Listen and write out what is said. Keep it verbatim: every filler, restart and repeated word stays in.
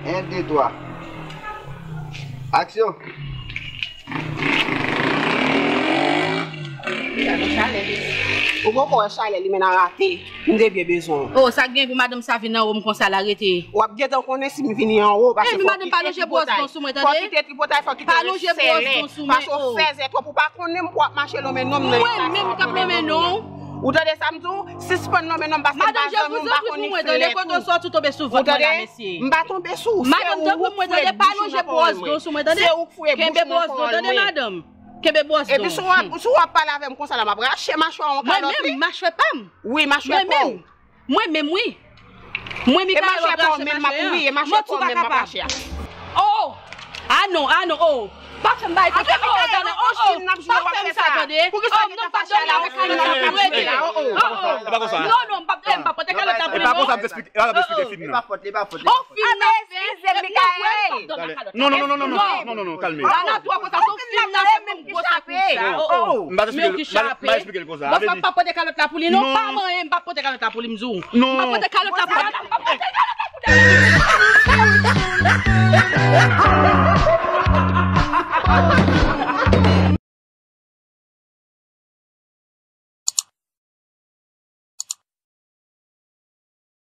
En, de, twa. Aksyon! Ou poko wè chalè li, men nan rate. M te byen bezwen w. Oh, sa gen pou madanm sa vin anwo m konsa la, rete. W ap gentan konnen si m vini anwo, paske fò kite tripotay. Fò kite tripotay, fò kite rès sèlè. Paske w fèzè twòp, ou pa konnen m pou w ap mache lonmen non m nan. Mwen menm k ap lonmen non w. Ou tande sa m di w? Sispann lonmen non m, paske m pa zanmi w, m pa konn flè tou. Ou tande? M pa tonbe sou ou. Se ou k foure bouch mwen nan pawòl mwen. Se ou k foure bouch mwen nan pawòl mwen. Kenbe bwòs do, tande madanm. Kenbe bwòs do. Epi si w ap, si w ap pale avè m konsa la, m ap rache machwè w an kalòt wi. Mwen menm, machwè pa m. Wi, machwè pa w. Mwen menm, wi. Mwen, Mikaela, w ap rache machwè an. E machwè pa w menm, m ap rache a. Oh! Ah non, ah non, oh! Pa fè m bay kote kalòt la, oh, oh, pa fè m sa, tande. Oh, non, pa dòmi avèk kalòt la pou rete. Oh, oh. Non, non, m p ap, eh, m p ap pote kalòt la pou li, non. E pa konsa m te eksplike, e pa konsa m te eksplike fim nan. Oh, fim nan fè. Eskize m, Mikaela. Non, non, non, kalme. Ana twò konsa, se yon fim nan fè pou m gwo sa konsa. Oh, oh. M pa t eksplike l konsa. Bòs la, m p ap pote kalòt la pou li, non. Pa manyen, m p ap pote kalòt la pou li, m di w. Non. M p ap pote kalòt la pou li.